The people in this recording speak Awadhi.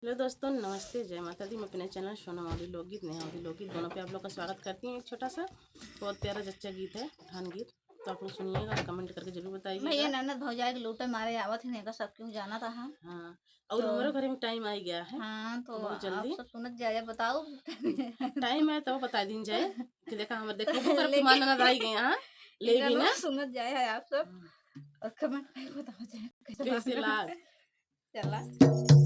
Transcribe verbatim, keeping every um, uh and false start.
हेलो दोस्तों, नमस्ते, जय माता दी। मैं अपने चैनल सोना मौली लोकगीत, नेहा मौली लोकगीत दोनों पे आप लोग का स्वागत करती हूँ। एक छोटा सा बहुत प्यारा जच्चा गीत है, उठान गीत, तो आप लोग सुनिएगा और कमेंट करके जरूर बताइएगा। मैं ये ननद भौजाई के लूटे मारे आवत ही नहीं, सब क्यों जाना था हम। हाँ, और तो हमारे घरे में टाइम आ गया है। हाँ, तो बहुत जल्दी। आप सब सुनत जाए, बताओ। टाइम है तो बता दीन जाए कि देखा हमारे देखो ओकर लेकिन तुम्हार ननद आई गए, हाँ, ले इनका भी ना। लोग सुनत जाए है आप सब। हाँ। और कमेंट में बताओ जाए कैसे कैसे लाग। लाग। चला।